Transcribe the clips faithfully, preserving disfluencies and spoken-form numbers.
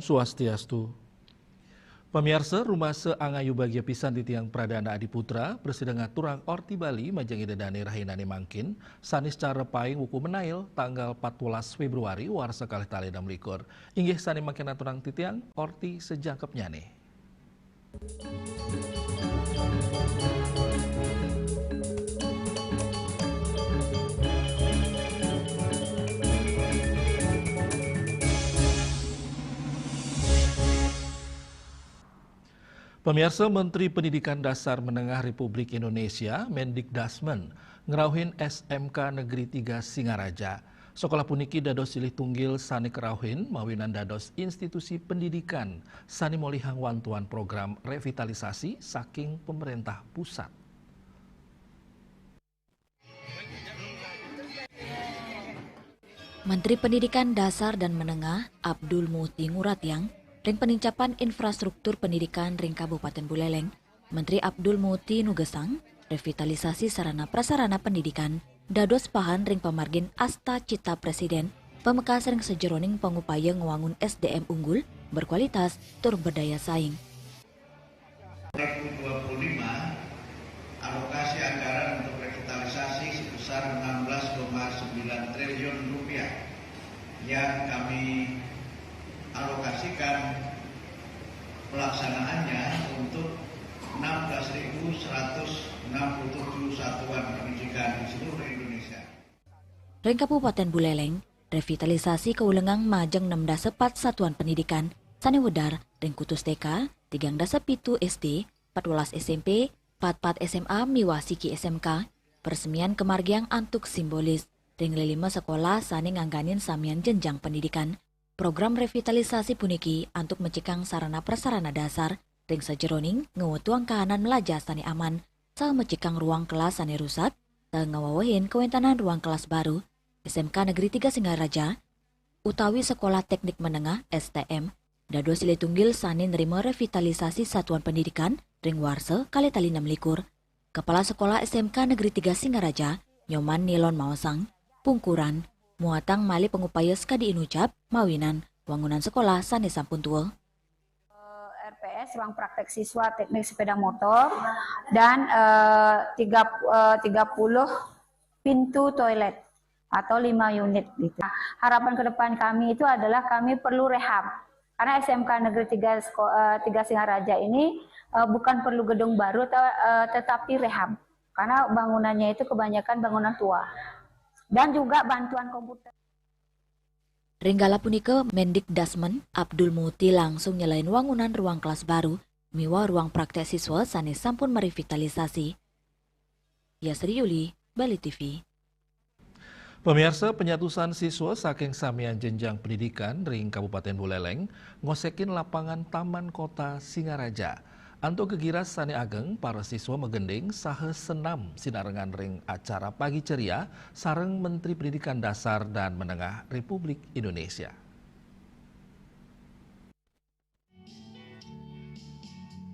Swastiastu. Pamiarsa, rumasa angayu bagia pisan titiang Pradana Adiputra, prasida ngaturang orti Bali majeng Ida Dane rahinane mangkin, sane sacara paing wuku menail tanggal patbelas Februari warsa kalih tali enam likur. Inggih sane mangkin aturang titiang orti sajangkepnyane. Pamiarsa, Menteri Pendidikan Dasar Menengah Republik Indonesia, Mendikdasmen, ngrauhin S M K Negeri Tiga Singaraja. Sekolah puniki dados silih tunggil sane kerauhin mawinan dados institusi pendidikan sane molihang wantuan program revitalisasi saking pemerintah pusat. Menteri Pendidikan Dasar dan Menengah Abdul Muti nguratiang ring panincapan infrastruktur pendidikan ring Kabupaten Buleleng, Menteri Abdul Muti nugesang revitalisasi sarana prasarana pendidikan dados pahan ring pamargin asta cita Presiden pamekas ring sajeroning pangupaya ngwangun S D M unggul, berkualitas, tur berdaya saing. Alokasi anggaran untuk revitalisasi sebesar enam belas koma sembilan triliun rupiah yang kami alokasikan pelaksanaannya untuk enam belas ribu seratus enam puluh tujuh satuan pendidikan di seluruh Indonesia. Ring Kabupaten Buleleng, revitalisasi kaulengang majeng enam dasa pat satuan pendidikan sane wedar ring kutus T K, tigang dasa pitu S D, patbelas S M P, patpat S M A miwah siki S M K. Peresmian kamargiang antuk simbolis ring lelima sekolah sane ngangganin samian jenjang pendidikan. Program revitalisasi puniki antuk mecikang sarana prasarana dasar ring sajeroning ngwetuang kahanan melajar sane aman, saha mecikang ruang kelas sane rusak, saha ngawewehin kawentanan ruang kelas baru. S M K Negeri Tiga Singaraja utawi Sekolah Teknik Menengah, S T M, dados silih tunggil sane nrima revitalisasi satuan pendidikan ring warsa kalih tali enam likur. Kepala Sekolah S M K Negeri Tiga Singaraja, Nyoman Nilon maosang, pungkuran muatang malih pangupaya sakadi inucap mawinan wangunan sekolah sane sampun tua. Eh, R P S, ruang praktek siswa teknik sepeda motor, dan eh, tiga, eh, tiga puluh pintu toilet atau lima unit gitu. Harapan ke depan kami itu adalah kami perlu rehab. Karena S M K Negeri Tiga Seko- eh, Tiga Singaraja ini eh, bukan perlu gedung baru te- eh, tetapi rehab. Karena bangunannya itu kebanyakan bangunan tua. Dan juga bantuan komputer. Ring kala punika, Mendikdasmen Abdul Muti langsung nyelain wangunan ruang kelas baru miwah ruang praktek siswa sane sampun merevitalisasi. Yasri Yuli, Bali T V. Pamiarsa, penyatusan siswa saking samian jenjang pendidikan ring Kabupaten Buleleng ngosekin lapangan Taman Kota Singaraja. Antuk gegiras sane ageng, para siswa magending saha senam sinarengan ring acara Pagi Ceria sareng Menteri Pendidikan Dasar dan Menengah Republik Indonesia.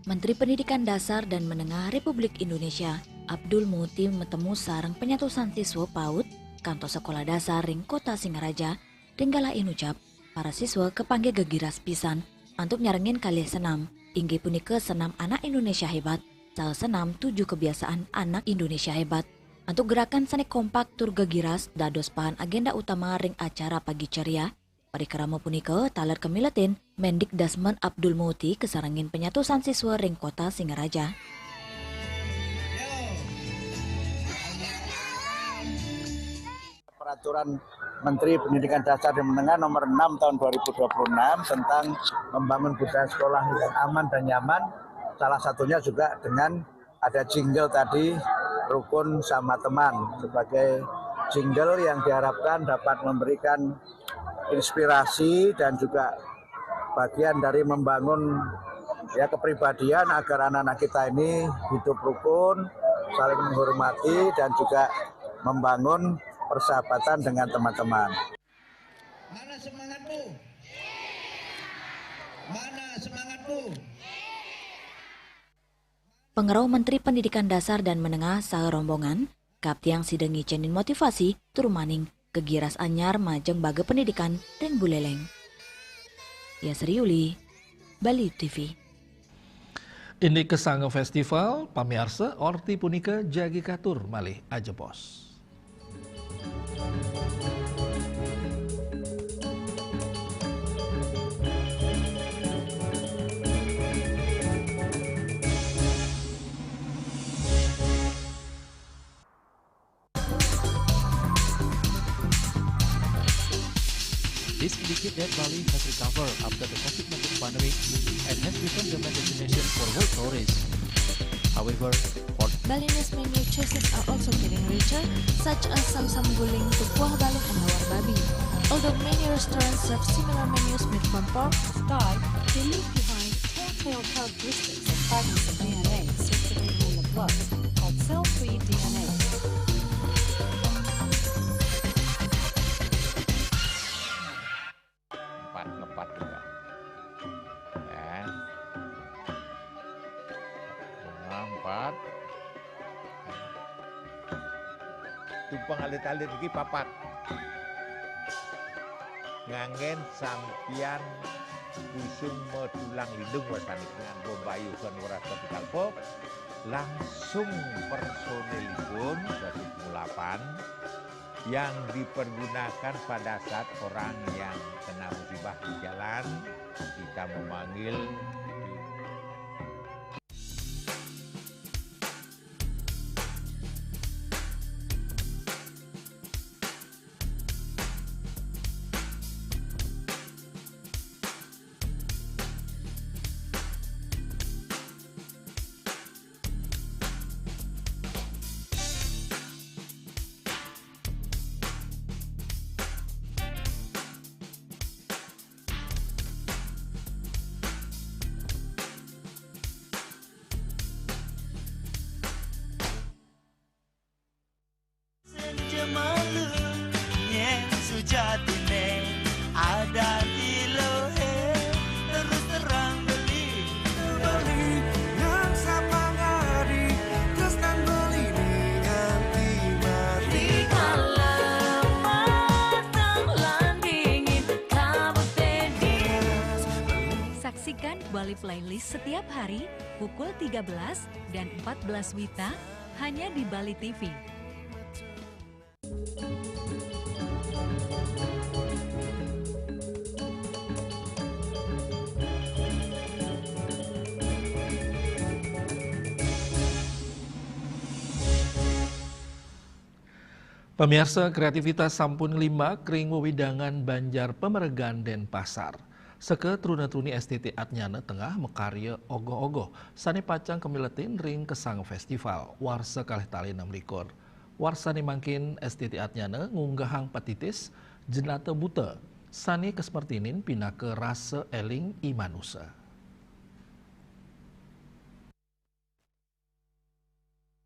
Menteri Pendidikan Dasar dan Menengah Republik Indonesia, Abdul Muti, matemu sareng penyatusan siswa PAUD kantos sekolah dasar ring Kota Singaraja, ring galah inucap, para siswa kapanggih gegiras pisan antuk nyarengin kalih senam, inggih punika senam Anak Indonesia Hebat saha senam Tujuh Kebiasaan Anak Indonesia Hebat. Antuk gerakan sane kompak tur gegiras dados pahan agenda utama ring acara Pagi Ceria. Parikrama punika taler kamiletin Mendikdasmen Abdul Muti kasarengin penyatusan siswa ring Kota Singaraja. Peraturan Menteri Pendidikan Dasar dan Menengah nomor enam tahun dua ribu dua puluh enam tentang membangun budaya sekolah yang aman dan nyaman, salah satunya juga dengan ada jingle tadi, Rukun Sama Teman, sebagai jingle yang diharapkan dapat memberikan inspirasi dan juga bagian dari membangun, ya, kepribadian agar anak-anak kita ini hidup rukun, saling menghormati, dan juga membangun persahabatan dengan teman-teman. Mana semangatmu? Mana semangatmu? Pangrauh Menteri Pendidikan Dasar dan Menengah saha rombongan, kaaptiang sida ngicenin motivasi tur maning gegiras anyar majeng baga pendidikan ring Buleleng. Yasri Uli, Bali T V. Indik kesanga festival, pamiarsa, orti punika jagi katur malih ajebos. This indicates that Bali has recovered after the COVID nineteen pandemic and has become the main destination for world tourists. However, for Balinese menu choices are also getting richer, such as samsam guling, tukuah balung, and lawar babi. Although many restaurants serve similar menus made from pork, Sky, they leave behind telltale characteristics of fragments of D N A circulating in the blood, called cell-free D N A. Empat, ngepat juga. Ya. Nah, empat. Tumpang alit-alit iki papat. Nganggen sampian kusuma tulang lindung wasani nganggo bayu san weras kapital pop, langsung personilipun David Mulapan yang dipergunakan pada saat orang yang kena musibah di jalan, kita memanggil. Senja malu, nyén sujatiné ada di lohe, terus terang beli. Beli nang sapangadi, terus nang beli nganti mati. Di kala matang lan dingin, kabut dingin. Saksikan Bali Playlist setiap hari pukul tiga belas dan empat belas wita hanya di Bali T V. Pamiarsa, kreativitas sampun nglimbak ring wewidangan Banjar Pameregan, Denpasar. Seka truna-truni S T T Atnyana Tengah makarya ogoh-ogoh sané pacang kamiletin ring kesanga festival warsa kalih tali enam likur. Warsané mangkin S T T Atnyana ngunggahang patitis Jenata Buta sané kasemertinin pinaka rasa éling i manusa.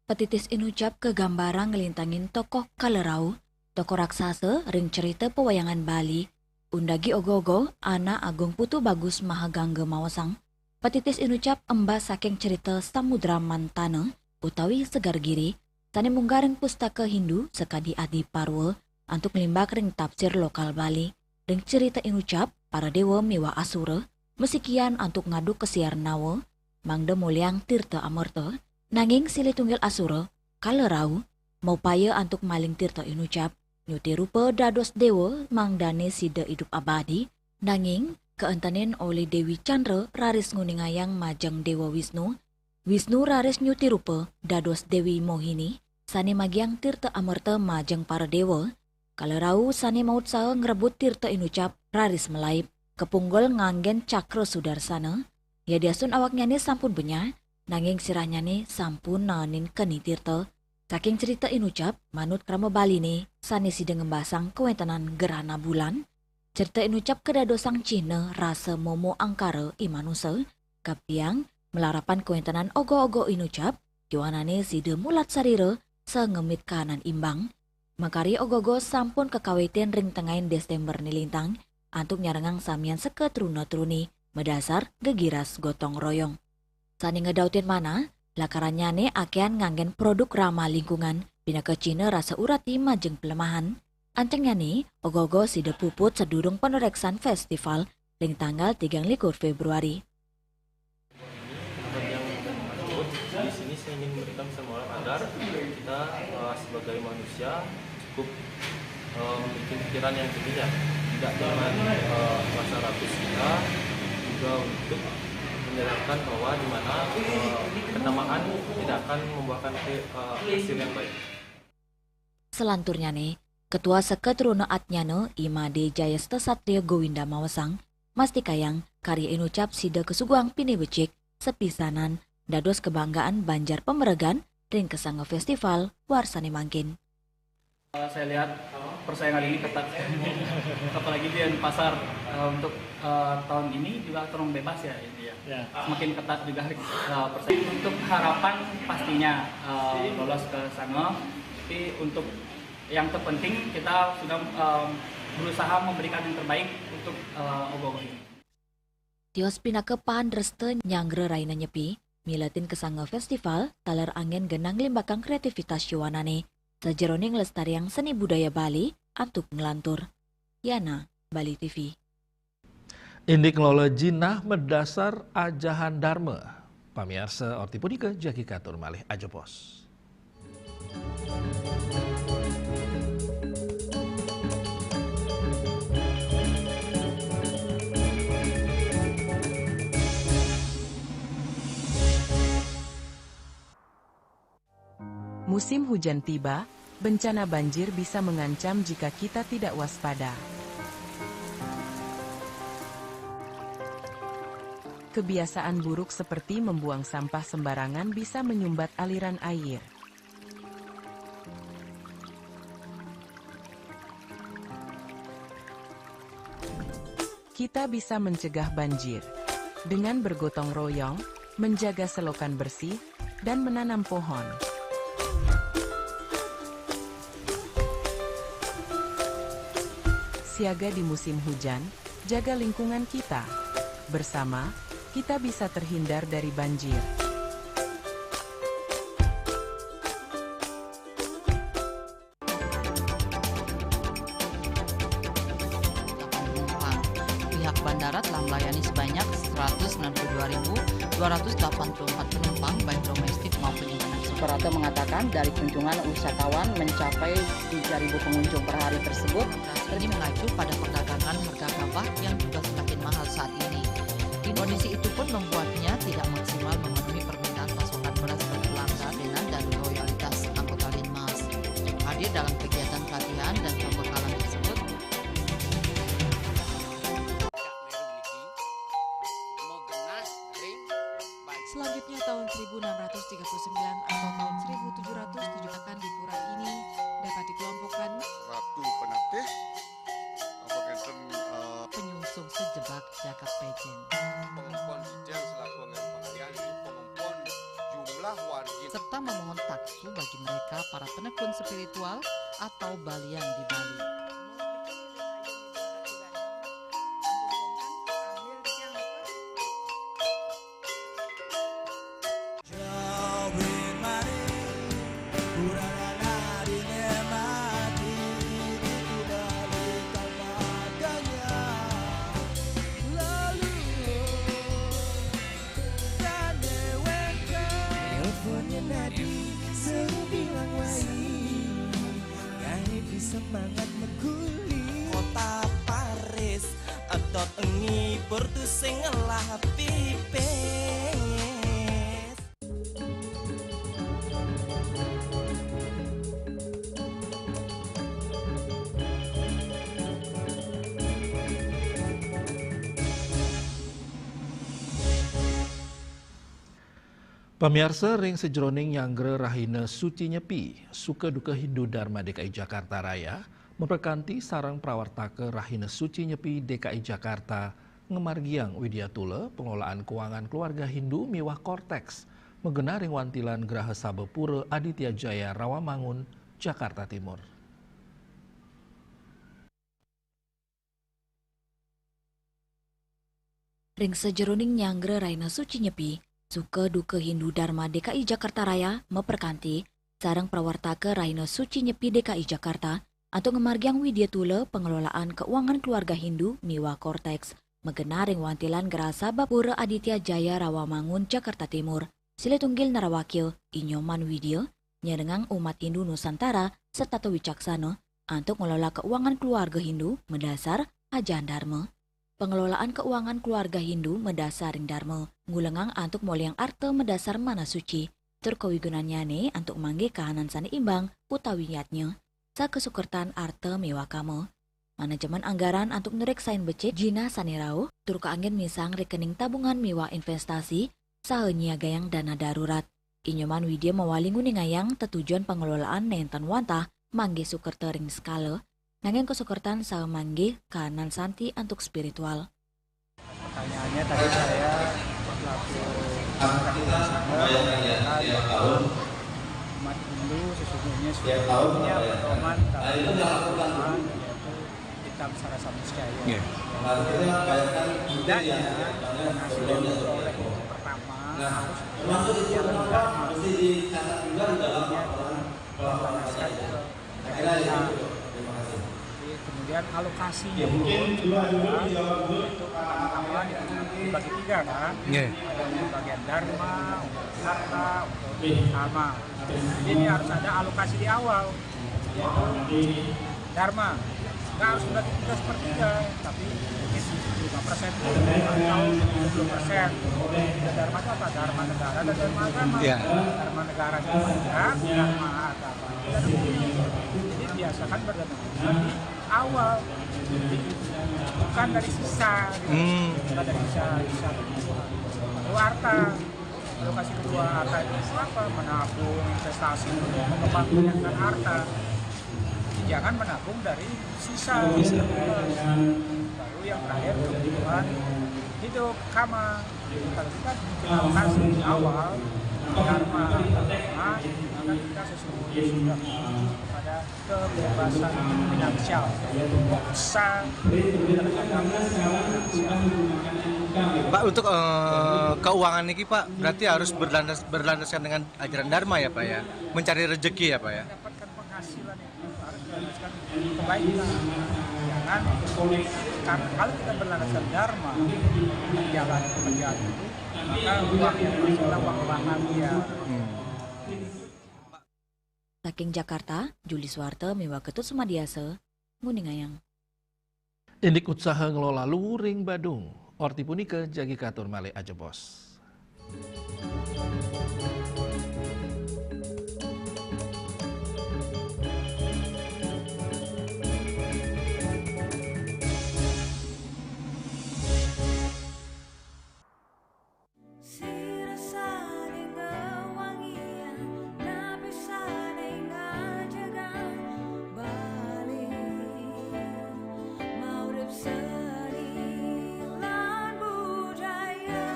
Patitis inucap kagambarang nglintangin tokoh Kala Rau, tokoh raksasa ring cerita pewayangan Bali, undagi ogoh-ogoh Anak Agung Putu Bagus Mahagangga maosang, patitis inucap embas saking cerita Samudra Mantana utawi Segar Giri, sané munggah ring pustaka Hindu sakadi Adi Parwa antuk nglimbak ring tafsir lokal Bali. Ring cerita inucap, para déwa miwah asura masikian antuk ngadu kasiar nawa, mangda mulyang tirta amerta, nanging silih tunggil asura, Kala Rau, maupaya antuk maling tirta inucap, nyuti rupa dados déwa mangdané sida idup abadi, nanging kaentenin olih Déwi Chandra raris nguningayang majeng Déwa Wisnu. Wisnu raris nyuti rupa dados Déwi Mohini, sané magiang tirta amerta majeng para déwa. Kala Rau sané mautsaha ngrebut tirta inucap raris malaib, kapunggul nganggén cakra sudarsana. Yadiastun awaknyané sampun benyah, nanging sirahnyané sampun naenin keni tirta. Saking cerita inucap, manut krama Baliné, sané sida ngembasang kawéntenan gerhana bulan, cerita inucap kadadosang cihna rasa momo angkara i manusa, kabuktiang malarapan kawéntenan ogoh-ogoh inucap, kiwanane sida mulat sarira saha ngemit kahanan imbang. Makarya ogoh-ogoh sampun kakawitin ring tengahin Desember nilintang, antuk nyarengang samian seka truna-truni madasar gegiras gotong royong. Sane ngedautin manah, lakarannyane akehan nganggen produk ramah lingkungan, pinaka cihna rasa urati majeng palemahan. Ancengnyane, ogoh-ogoh sida puput sadurung panureksan festival, ring tanggal tigang likur Februari. Di sini saya ingin memberikan semua agar kita uh, sebagai manusia cukup uh, memiliki pikiran yang jernih, ya, tidak dengan uh, rasa rakus kita juga untuk menyadari bahwa di mana uh, pertemanan tidak akan membuahkan uh, hasil yang baik. Selanturnya nih, Ketua Seketruna Atnyana I Made Jayasta Satria Gowinda Mawasang mastikayang karya inucap sida kasuguhang pinih becik, sepisanan, dados kebanggaan Banjar Pameregan ring kasanga festival warsane mangkin. Uh, saya lihat persaingan ini ketat, apalagi di Denpasar. Uh, untuk uh, tahun ini juga terung bebas, ya, ini ya. Ya. Semakin ketat juga uh, persaingan. Untuk harapan pastinya uh, lolos ke sana, tapi untuk yang terpenting kita sudah um, berusaha memberikan yang terbaik untuk uh, ogoh-ogoh ini. Tios pinaka pahan dresta nyanggra rahina Nyepi, miletin kasanga festival taler anggen genah nglimbakang kreativitas yowanane sajeroning nglestariang seni budaya Bali antuk nglantur. Yana, Bali T V. Indik ngelola jinah madasar ajahan Dharma. Pamiarsa, orti punika jagi katur malih ajebos. Musim hujan tiba, bencana banjir bisa mengancam jika kita tidak waspada. Kebiasaan buruk seperti membuang sampah sembarangan bisa menyumbat aliran air. Kita bisa mencegah banjir dengan bergotong royong, menjaga selokan bersih, dan menanam pohon. Siaga di musim hujan, jaga lingkungan kita. Bersama, kita bisa terhindar dari banjir. Pihak bandara telah melayani sebanyak seratus sembilan puluh dua ribu dua ratus delapan puluh empat penumpang, baik domestik maupun internasional. Suprapto mengatakan dari kunjungan wisatawan mencapai tiga ribu pengunjung per hari tersebut. Ini mengacu pada perdagangan harga gabah yang juga semakin mahal saat ini. Kondisi itu pun membuatnya tidak maksimal memenuhi permintaan pasokan beras bagi pelanggan dan loyalitas anggota Linmas. Hadir dalam kegiatan pelatihan dan pembekalan tersebut, Selanjutnya, tahun seribu enam ratus tiga puluh sembilan atau tahun seribu tujuh ratus tujuh akan di pura ini dapat dikelompokkan Ratu Penatih, apa kenten uh, penyungsung sejebak jagat pejen. Pengempon Jijang selaku anggaran pengalian, pengempon jumlah wargi, serta memohon taksu bagi mereka para penekun spiritual atau balian di Bali. Semangat mengkuli kota Paris, otot ngibur tu sing ngelah pipis. Pamiarsa, ring sajeroning nyanggra Rahina Suci Nyepi, Suka Duka Hindu Dharma D K I Jakarta Raya, maprakanti sareng prawartaka Rahina Suci Nyepi D K I Jakarta ngamargiang widyatula pengelolaan keuangan keluarga Hindu miwah Korteks, magenah ring wantilan Graha Sabapura Aditya Jaya Rawamangun, Jakarta Timur. Ring sajeroning nyanggra Rahina Suci Nyepi, Suka Duka Hindu Dharma D K I Jakarta Raya maprakanti sareng prawartaka Rahina Suci Nyepi D K I Jakarta antuk ngamargiang widyatula pengelolaan keuangan keluarga Hindu miwah Korteks Magena ring wantilan Gerahasaba Pura Aditya Jaya Rawamangun, Jakarta Timur, silih tunggil narawakia I Nyoman Widya nyerengang umat Hindu Nusantara setata wicaksana antuk ngelola keuangan keluarga Hindu madasar ajaran Dharma. Pengelolaan keuangan keluarga Hindu madasar ring Dharma, ngulengang antuk molihang arta madasar manah suci, tur kawigunannyane antuk manggih kahanan sane imbang utawi yadnya, sakasukertan arta miwah kama. Manajemen anggaran antuk nureksain becik jinah sane rauh, tur kaanggen misang rekening tabungan miwah investasi, saha nyiagayang dana darurat. I Nyoman Widya mawali nguningayang tetujon pengelolaan nenten wantah manggih sukerta ring sekala, nanging kasukertan saha manggih kahanan santi antuk spiritual. Pertanyaannya tadi saya selaku umat Hindu sesungguhnya sudah punya pedoman kalau Tuhan yaitu Hitam Sarasa Niscaya. Iya. Bedanya penghasilan itu oleh pertama harus dijalankan, dijalankan Kemudian alokasinya pun itu pertama-tama dibagi tiga kan. Ada untuk bagian dharma, untuk harta, untuk utama. Jadi ini harus ada alokasi di awal, yaitu dharma. Nggak harus dibagi tiga sepertiga, tapi mungkin lima persen atau sepuluh persen. Dharma itu apa? Dharma negara dan dharma agama. Ya. Dharma negara itu pajak, dharma agama. Jadi biasakan berdagang di awal, bukan dari sisa, gitu. Hmm. Bukan dari sisa, sisa kebutuhan. Lalu harta, alokasi kedua harta itu apa? Menabung, investasi, mengembangkan harta. Jadi jangan menabung dari sisa. Sisa. Lalu yang terakhir kebutuhan hidup, kama. Kalau kita melakukan di awal dharma, maka kita sesungguhnya sudah pada kebebasan finansial, moksa terhadap finansial. Pak, untuk eh, keuangan niki, Pak, berarti harus berlandas, berlandaskan dengan ajaran dharma ya, Pak ya, mencari rezeki ya, Pak ya. Mendapatkan penghasilan itu harus dilanjutkan kebaikan. Jangan, karena kalau kita berlandaskan dharma, jalan pekerjaan itu, maka uang yang masuklah uang bahagia. Hmm. Saking Jakarta, Juli Suwarta miwah Ketut Sumadiasa, nguningayang. Indik utsaha ngelola luring Badung. Orti punika jagi katur malih ajebos. Sira sane ngwangiang, napi sane ngajegang Bali, maurip seni lan budaya.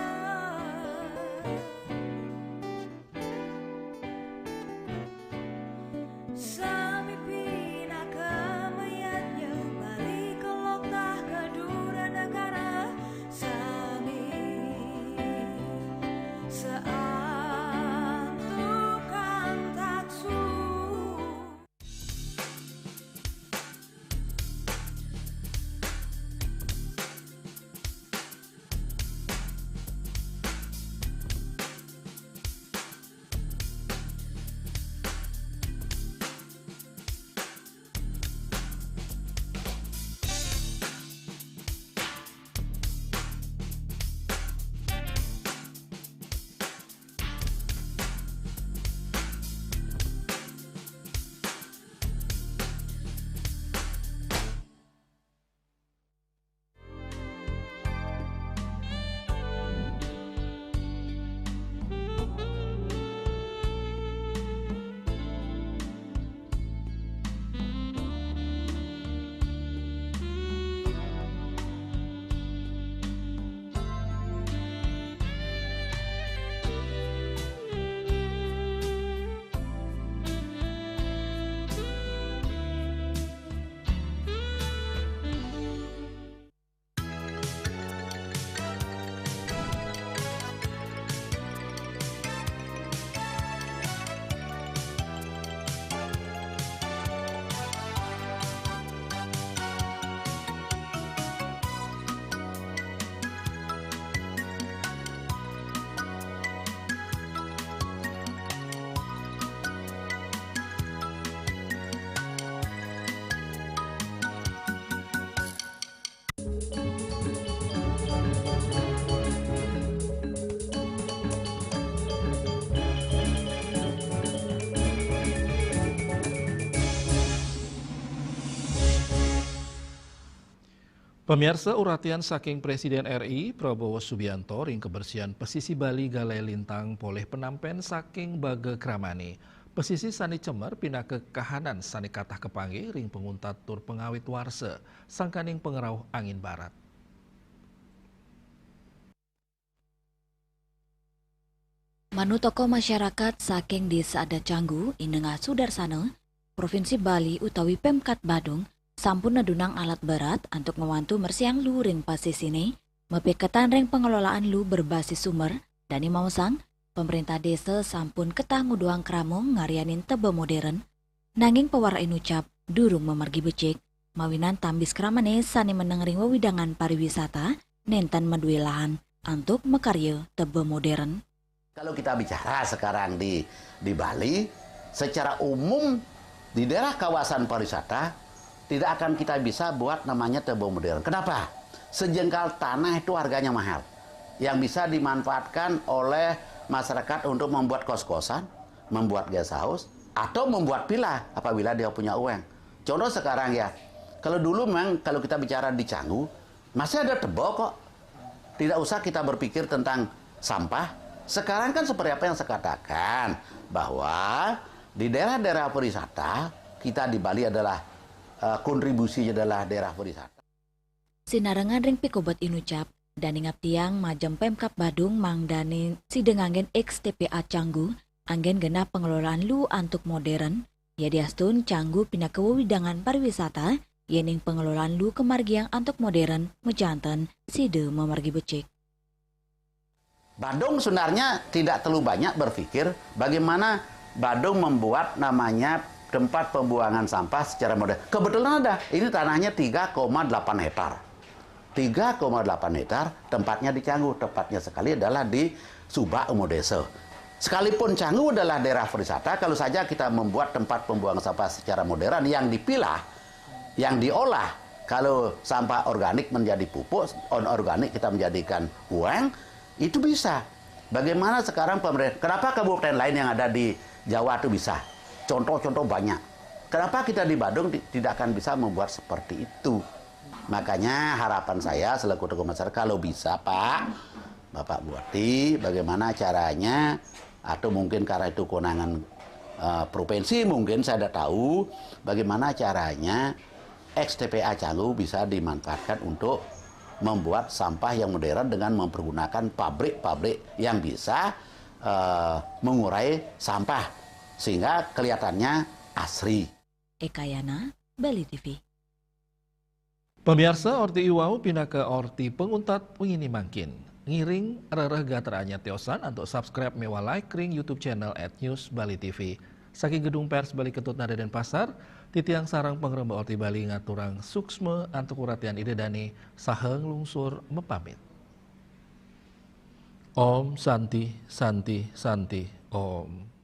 Pamiarsa, uratian saking Presiden R I Prabowo Subianto ring kebersihan pesisi Bali Galai Lintang polih penampen saking baga kramane. Pesisi sane cemer pinaka kahanan sane katah kapanggih ring panguntat tur pangawit warsa sangkaning pangrauh angin barat. Manut tokoh masyarakat saking Desa Adat Canggu, I Nengah Sudarsana, Provinsi Bali utawi Pemkat Badung sampun nedunang alat berat antuk ngwantu mersihang lu ring pasisine, mapiketan ring pengelolaan lu berbasis sumber, dane maosang, pemerintah desa sampun ketah nguduhang krama ngaryanin teba modern, nanging pawarak inucap durung mamargi becik, mawinan tambis kramane sane meneng ring wewidangan pariwisata nenten madue lahan antuk makarya teba modern. Kalau kita bicara sekarang di di Bali, secara umum di daerah kawasan pariwisata tidak akan kita bisa buat namanya teba modern. Kenapa? Sejengkal tanah itu harganya mahal. Yang bisa dimanfaatkan oleh masyarakat untuk membuat kos-kosan, membuat guest house, atau membuat villa apabila dia punya uang. Contoh sekarang ya, kalau dulu memang kalau kita bicara di Canggu, masih ada teba kok. Tidak usah kita berpikir tentang sampah. Sekarang kan seperti apa yang saya katakan, bahwa di daerah-daerah pariwisata, kita di Bali adalah, eh, kontribusinya adalah daerah pariwisata. Sinarengan ring pikobet inucap, dane ngaptiang majeng Pemkab Badung mangdane sida nganggen X T P A Canggu, anggen genah pengelolaan lu antuk modern, yadiastun Canggu pinaka wewidangan pariwisata, yening pengelolaan lu kamargiang antuk modern, majanten sida mamargi becik. Badung sebenarnya tidak terlalu banyak berpikir bagaimana Badung membuat namanya tempat pembuangan sampah secara modern. Kebetulan ada, ini tanahnya tiga koma delapan hektar. Tiga koma delapan hektar, tempatnya di Canggu, tepatnya sekali adalah di Subak Umur Desa. Sekalipun Canggu adalah daerah pariwisata, kalau saja kita membuat tempat pembuangan sampah secara modern yang dipilah, yang diolah, kalau sampah organik menjadi pupuk, anorganik kita menjadikan uang, itu bisa. Bagaimana sekarang pemerintah, kenapa kabupaten lain yang ada di Jawa itu bisa? Contoh-contoh banyak. Kenapa kita di Badung ti-, tidak akan bisa membuat seperti itu? Makanya harapan saya selaku tokoh masyarakat, kalau bisa, Pak, Bapak Bupati, bagaimana caranya, atau mungkin karena itu kewenangan, eh, provinsi, mungkin saya tidak tahu, bagaimana caranya X T P A Canggu bisa dimanfaatkan untuk membuat sampah yang modern dengan mempergunakan pabrik-pabrik yang bisa, eh, mengurai sampah sehingga kelihatannya asri. Ekayana, Bali T V. Pamiarsa, orti iwau pinaka orti panguntat wengi mangkin. Ngiring rereh gatraannya tiosan antuk subscribe miwah like ring YouTube channel at News Bali T V. Saking Gedung Pers Bali Ketut Nada Denpasar, titiang sareng pangremba Orti Bali ngaturang suksma antuk uratian Ida Dane saha nglungsur mapamit. Om Santi, Santi, Santi, Om.